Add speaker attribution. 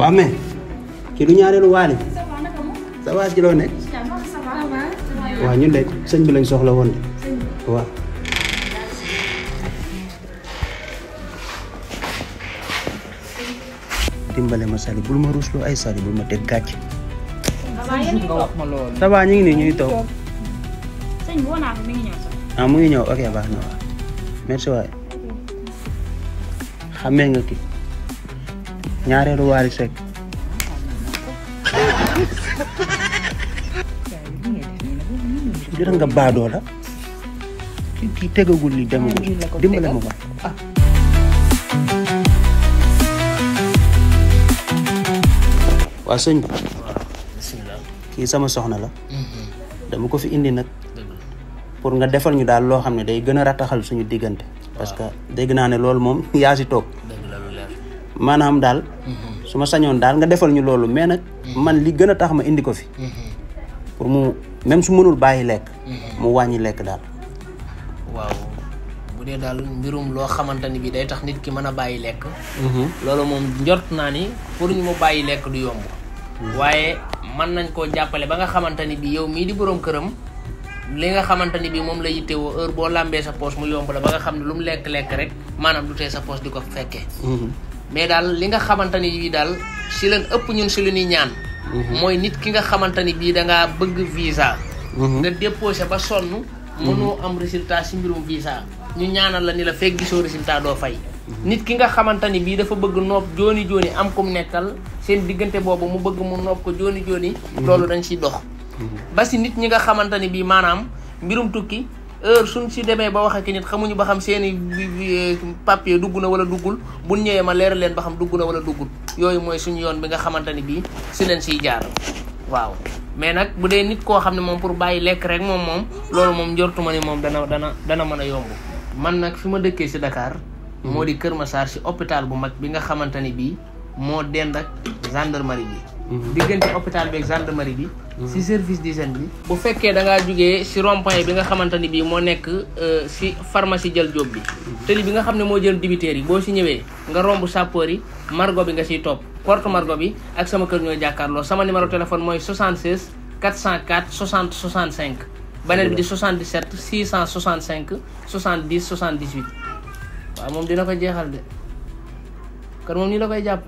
Speaker 1: waaw mais kii du ñaareelu waali ça va ci loo nekk waaw ñun de sëñ bi lañ soxla woon de waaw dimbale ma Sali bul ma rusloo ay Sali bul ma teg gàcc ça va ñu ngi nii ñuy toog ah mu ngi ñëw ok baax na waaw merci waay xamee nga ki ñaareelu Wally Seck jërë nga baadoo la kii tegagul li demagul dimbale ma waay waa sëñ bi kii sama soxna la dama ko fi indi nag pour nga defal ñu daal loo xam ne day gën a rataxal suñu diggante parce que dégg naa ne loolu moom yaa si toog maanaam daal su ma sañoon daal nga defal ñu loolu mais nag man li gën a tax ma indi ko fi pour mu même su mënul bàyyi lekk mu wàññi lekk daal
Speaker 2: waaw bu dee daal mbirum loo xamante ni bi day tax nit ki mën a bàyyi lekk loolu moom njort naa ni pour ñu mu bàyyi lekk du yomb waaye mën nañ koo jàppale ba nga xamante ni bi yow mii di boroom këram li nga xamante ni bi moom la yittewoo heure boo làmbee sa poche mu yomb la ba nga xam ne lu mu lekk-lekk rek maanaam du tee sa poche di ko fekkee mais daal li nga xamante ni bii daal si leen ëpp ñun si lu ñuy ñaan mooy nit ki nga xamante ni bii dangaa bëgg visa nga déposé ba sonn mënoo am résultat si mbirum visa ñu ñaanal la ni la fekk gisoo résultat doo fay nit ki nga xamante ni bii dafa bëgg nopp jooni jooni am kum nekkal seen diggante boobu mu bëgg mu nopp ko jooni jooni loolu dañ siy dox ba si nit ñi nga xamante ni bii maanaam mbirum tukki heure suñ si demee ba wax ak nit xamuñu ba xam seeni papier dugg na wala duggul bu ñëwee ma leeral leen ba xam dugg na wala duggul yooyu mooy suñu yoon bi nga xamante ni bii si leen siy jaar waaw mais nag bu dee nit koo xam ne moom pour bàyyi lekk rek moom loolu moom njortuma ni moom dana mën a yomb man nag fi ma dëkkee si Dakar moo di Kër Massar si hôpital bu mag bi nga xamante ni bii moo dend ak gendarmerie bi diggante hôpital bi ak gendarmerie bi si service d'hygiène bi bu fekkee da ngaa jugee si rond-point bi nga xamante ni bii moo nekk si pharmacie Jël Jóob bi tëli bi nga xam ne moo jël dibiteer yi boo si ñëwee nga romb sapeur yi margo bi nga siy topp porte margo bi ak sama kër ñooy jàkkaarloo sama numéro téléphone mooy 76 404 60 65 beneen bi di 77 665 70 78 waaw moom dina ko jeexal de kon moom nii la koy jàpp